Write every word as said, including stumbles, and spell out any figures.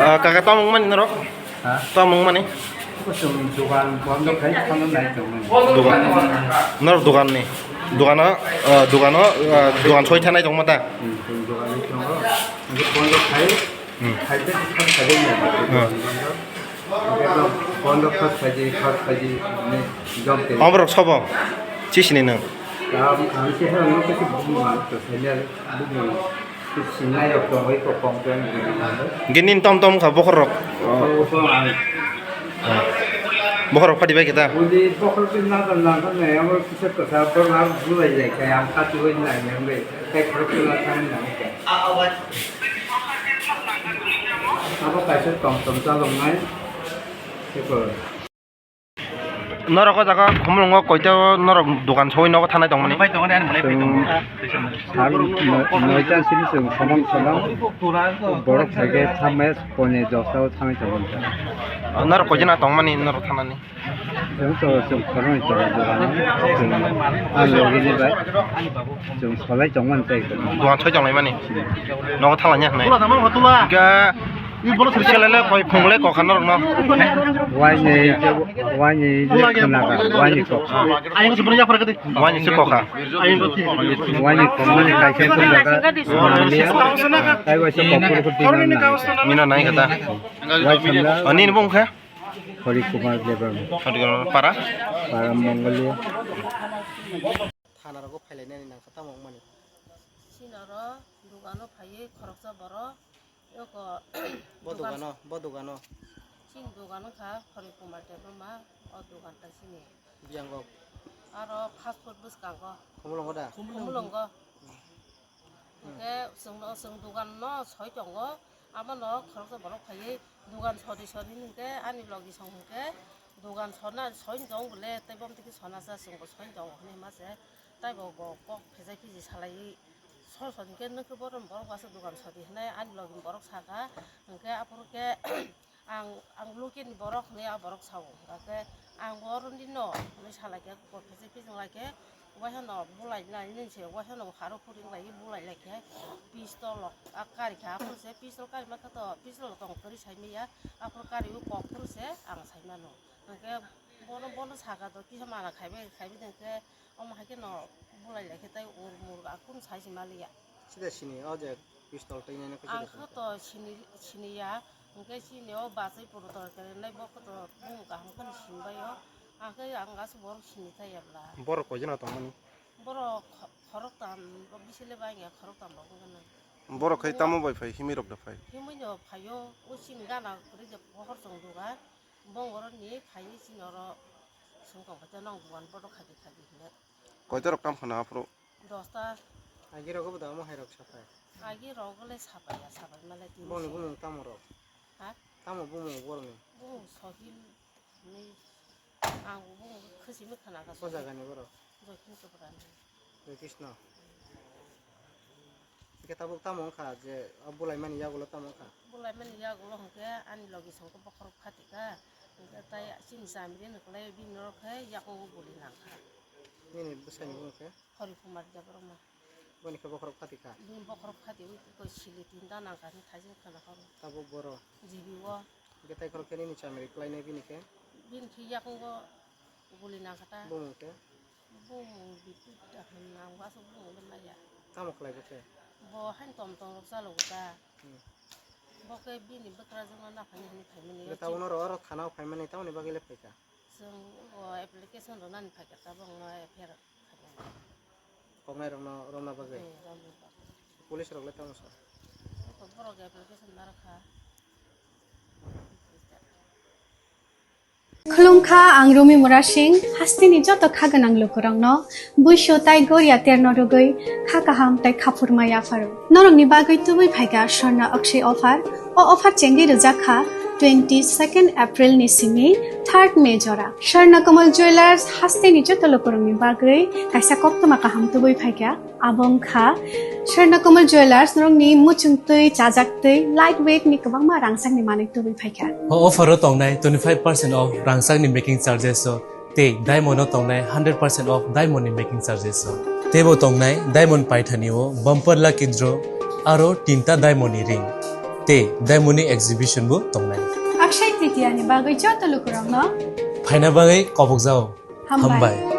Ah, kaka, tamo wngmani norok? Ha? Tamo wngmani? Kusum dogan bondo khai thangna nai tongmani. Dogan. Norok dogan ni. Dogan o, ah, dogan o, ah, dogan soi thanai tongma ta? Hmm, dogan ni tongo. Bondo khai. Hmm. Khai te khai khai nai. Hmm. Bondo khai khai khai khai ni job te. Oborok sobo? Chisini nang. Ang, ang se ha, ang se bubu ma to sai ya bubu. Sinai rok tongwi kok kong tong. Hingke nini tom tom kha bokhorok? Bokhorok tong ang. Bokhorok phadi bai khe ta? Uli bokhorok twi nang tong nang tong nai, amo kisa kwsa bokhorok bulai lai khe ang kati bai nai yang bai. Tei khorok twi nang tong nai khe. Abo kaisa tom tom chalok nai. Tei ko. Norok o jaga Khumulwngo koito norok dogan soi nogo thanai tongmani? Bai tongmani, ani mulai bai tongo. Chwng sal noi-, noita sini chwng somang somang borok hai khe thamai pone dosta o thanai tongo. O, norok koijana tongmani norok thanani? Chwng to chwng khoroknwi tongo dogan o. Chwng a logini bai chwng solai tongmani chai. Dogan soi tonglaimani? Nogo thanglaiya hwnwi? Hingke Selele koi phungle kokha norokno. Waini, waini je khnaga, waini kokha. Ayang se bro ya phara kadi. Waini se kokha. Ayang se. Waini kokmani kaisa khnaga. Tai waisa kokpor ko dina na. Mina nai kata. Wai samla. Ani ni bung kha? Hari Kumar Debbarma. Hari Kumar para? Para Mongolia. Thana rogo phailainani nang kha tamo wngmani? Sinaro dogano phaiwi khoroksa borok. Yoko bo dogan, dogano, bo dogano. Chini dogan wngkha Hari Kumar Debbarma, o dogan tai chini. Biyang kok. Aro fast food bwskango. Khumulwngo da? Khumulwngo. Hmm. Hwnkhe chwngno, chwng dogan no soi tongo, amo no khoroksa borok phaiwi dogan sori sori hwnkhe ani logi song hwnkhe dogan sona soi tong bole tei bom tiki sona cha chwngbo soi tongo hwnwi ma se. Taibo bo kok phejai phiji salaiwi sor sor hwnkhe nokhe borom borok basa dogan sodi hinwi ani logi borok saka, hwnkhe aphuru khe ang, ang lukini borok hinwi a borok sao, hwnkhe ang bo oroni no hinwi salaikhe kok phejai phiji wnglaikhe, waihano bulai nai nini se waihano haro khuring laiwi bulai laikhe pistol rok a karikha, aphuru se pistol karimankha to pistol tong kwrwi saimanya, aphuru kariwi kok phuru se ang saimano, hwnkhe bono, bono saka to kisa mana khaibai khaibai hwnkhe. Omo hai kheno bulai lai khe tei ur mur a kunu sai se maliya. Sida sini o je pistol twi nai nai khe sida sini. Ang khe to sini, sini ya, hwnkhe chini o bachai puro tor khe nai bo khe to bumung kaham kheno sini bai o. Ang khe ang aswk borok sini thai ya bwla. Borok koi jona tong mani? Borok kho-, khorok tam, bo bisi le bai ya khorok tam rok wngkha na. Borok khai tamo bai phai, himwi rok da phai? Himwi no phai o, o chini gana kwrwi je pohor chwng duga. Bong oro ni phai chini oro song tong khe nang buan bodo khadi khadi hinwi. Koito rok tam khana aphuru? Dosta. Agi rogo bo da omo hai rok sapai. Agi rogo le sapai ya, sapai male tini. Bongni se. Bumung tamo rok? Ha? Tamo bumung borokni? Bumung Sohil ni ang bumung khusimi khana ka. O jaga ni borok? Jokin Subrani. Joy Krishna. Hingke tabuk tamo wngkha je o bulaimani yagulo tamo wngkha? Bulaimani yagulo hingke ani logi songke bokhorok phatika, hingke tai chini chamiri ni kwlai bini norok khe yakungo guli nangkha. Nini bwsai ni bumung khe? Hari Kumar Debbarma. Boni khe bokhorok phatika? Bini bokhorok phati ui koi sili tinta nangkha hing thaising khana kha. Tabuk boro? Jibi o. Hingke tai khorok khe nini chamiri kwlainai bini khe? Bini khe yakungo guli nangkha ta. Bumung khe? Bumung Biputa hwn nang, bo aswk bumung le maya. Tamo khlai bo khe? Bo hain tom tom rok chalo bo ta. Hmm. Bo khe bini bwkrajwk no naphani hwnwi phaimani. Hwnkhe tabuk norok oro thana o phaimani tamoni bagwi le phaikha? Chwng o application rwnani phaikha tabuk no F I R khaimani. Koknai rokno romna bagwi? Hmm, romna bagwi. Police rok le tamo sa? Eko borok application narwkha. Khulumkha, ang Rumi Murasing, hasteni joto kha gwnang lukurokno buisu tai goria terno rwgwi kha kaham tai khaphurma yapharo. Norokni bagwi tubui phaikha Swarna Akshay offer. O offer chengwi rwjak kha twenty second April ni simi third May jora. Swarna Kamal Jewellers hasteni joto lukurokni bagwi kaisa koktwma kaham tubui phaikha. Abo wngkha Swarna Kamal Jewellers, norokni muchungtwi, chajaktwi, light weight ni kwbangma rangchakni manwi tubui phaikha. O offer o tongnai twenty-five percent off rangchakni making charges o tei diamond o tongnai hundred percent off diamond ni making charges o. Teibo tongnai diamond paithani o bumper lucky draw aro tinta diamond ni ring tei diamond ni exhibition bo tongnai. Akshay Tritiya ni bagwi joto lukurokno phaina bagwi kobokjao. Hambai. Hambai.